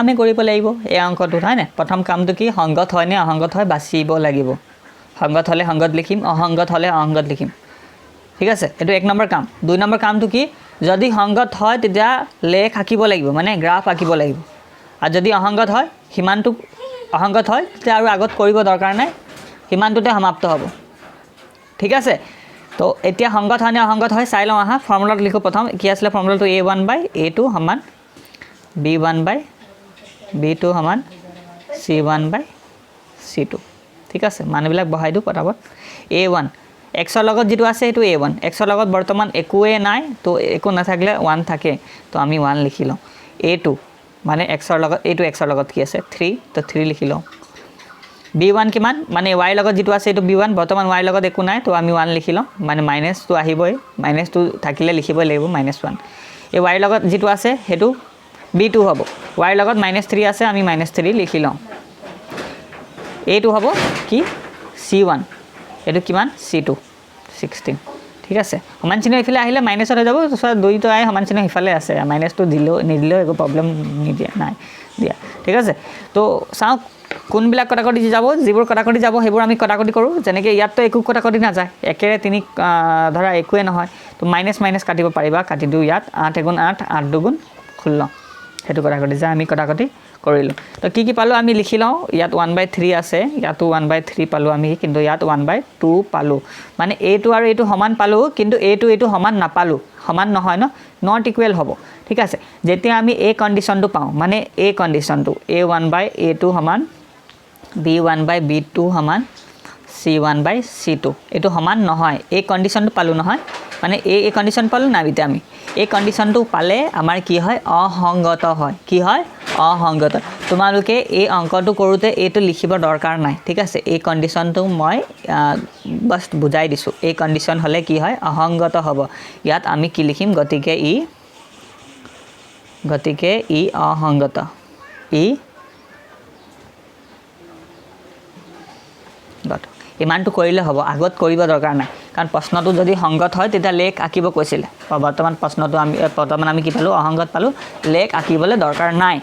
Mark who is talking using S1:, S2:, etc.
S1: আমি কৰিব লাগিব এই অংকটোত, হয়নে? প্ৰথম কামটো কি? সংগত হয়নে অসংগত হয় বাচিব লাগিব। সংগত হ'লে সংগত লিখিম, অসংগত হ'লে অসংগত লিখিম। ঠিক আছে, এইটো এক নম্বৰ কাম। দুই নম্বৰ কামটো কি? যদি সংগত হয় তেতিয়া লেখ আঁকিব লাগিব, মানে গ্ৰাফ আঁকিব লাগিব। আৰু যদি অসংগত হয়, সিমানটো অসংগত হয় তেতিয়া আৰু আগত কৰিব দৰকাৰ নাই, সিমানটোতে সমাপ্ত হ'ব। ঠিক আছে, তো এতিয়া সংগত হয় নে অসংগত হয় চাই লওঁ আহা। ফৰ্মুলাত লিখোঁ প্ৰথম। কি আছিলে ফৰ্মুলাটো? A one by A two সমান B one by B two সমান C one by C two. ঠিক আছে, মানবিলাক বহাই দিওঁ পটাপট। এ ওৱান, এক্সৰ লগত যিটো আছে সেইটো এ ওৱান। এক্সৰ লগত বৰ্তমান একোৱেই নাই, তো একো নাথাকিলে ওৱান থাকে, তো আমি ওৱান লিখি লওঁ। এ টু মানে এক্সৰ লগত, এইটো এক্সৰ লগত কি আছে? থ্ৰী, তো থ্ৰী লিখি লওঁ। বি ওৱান কিমান? মানে ৱাইৰ লগত যিটো আছে এইটো বি ওৱান। বৰ্তমান ৱাইৰ লগত একো নাই, তো আমি ওৱান লিখি লওঁ, মানে মাইনাছটো আহিবই, মাইনাছটো থাকিলে লিখিবই লাগিব, মাইনাছ ওৱান। এই ৱাইৰ লগত যিটো আছে সেইটো বি টু হ'ব। ৱাইৰ লগত মাইনাছ থ্ৰী আছে, আমি মাইনাছ থ্ৰী লিখি লওঁ। এইটো হ'ব কি? C one. এইটো কিমান? C two, 16। ঠিক আছে, সমান চিহ্ন এইফালে আহিলে মাইনাছত হৈ যাব। চোৱা, দুইটাই সমান চিহ্ন সিফালে আছে, মাইনাছটো দিলেও নিদিলেও একো প্ৰব্লেম নিদিয়ে, নাই দিয়া। ঠিক আছে, তো চাওঁ কোনবিলাক কটাকটি যাব। যিবোৰ কটাকটি যাব সেইবোৰ আমি কটাকটি কৰোঁ। যেনেকৈ ইয়াততো একো কটাকটি নাযায়, একেৰে তিনি ধৰা একোৱে নহয়, তো মাইনাছ মাইনাছ কাটিব পাৰিবা, কাটি দিওঁ। ইয়াত আঠ এগুণ আঠ, আঠ দুগুণ 16, সেইটো কটাকটি যায়, আমি কটাকটি কৰিলোঁ। তো কি কি পালোঁ আমি লিখি লওঁ। ইয়াত ওৱান বাই থ্ৰী আছে, ইয়াতো ওৱান বাই থ্ৰী পালোঁ আমি, কিন্তু ইয়াত ওৱান বাই টু পালোঁ। মানে এইটো আৰু এইটো সমান পালোঁ, কিন্তু এইটো এইটো সমান নাপালোঁ। সমান নহয় ন, not equal হ'ব। ঠিক আছে, যেতিয়া আমি এই কণ্ডিশ্যনটো পাওঁ, মানে এই কণ্ডিশ্যনটো A one by A two সমান B one by B two সমান C one by C two, এইটো সমান নহয়, এই কণ্ডিশ্যনটো পালোঁ নহয়, মানে এই কণ্ডিশ্যন পালোঁ নাই। এতিয়া আমি এই কণ্ডিশ্যনটো পালে আমাৰ কি হয়? অসংগত হয়। কি হয়? অসংগত। তোমালোকে এই অংকটো কৰোঁতে এইটো লিখিব দৰকাৰ নাই। ঠিক আছে, এই কণ্ডিশ্যনটো মই বাছ বুজাই দিছোঁ। এই কণ্ডিশ্যন হ'লে কি হয়? অসংগত হ'ব। ইয়াত আমি কি লিখিম? গতিকে ই অসংগত, ই গত। ইমানটো কৰিলে হ'ব, আগত কৰিব দৰকাৰ নাই। কাৰণ প্ৰশ্নটো যদি সংগত হয় তেতিয়া লেখ আঁকিব কৈছিলে। বৰ্তমান প্ৰশ্নটো আমি, বৰ্তমান আমি কি পালোঁ? অসংগত পালোঁ, লেখ আঁকিবলৈ দৰকাৰ নাই।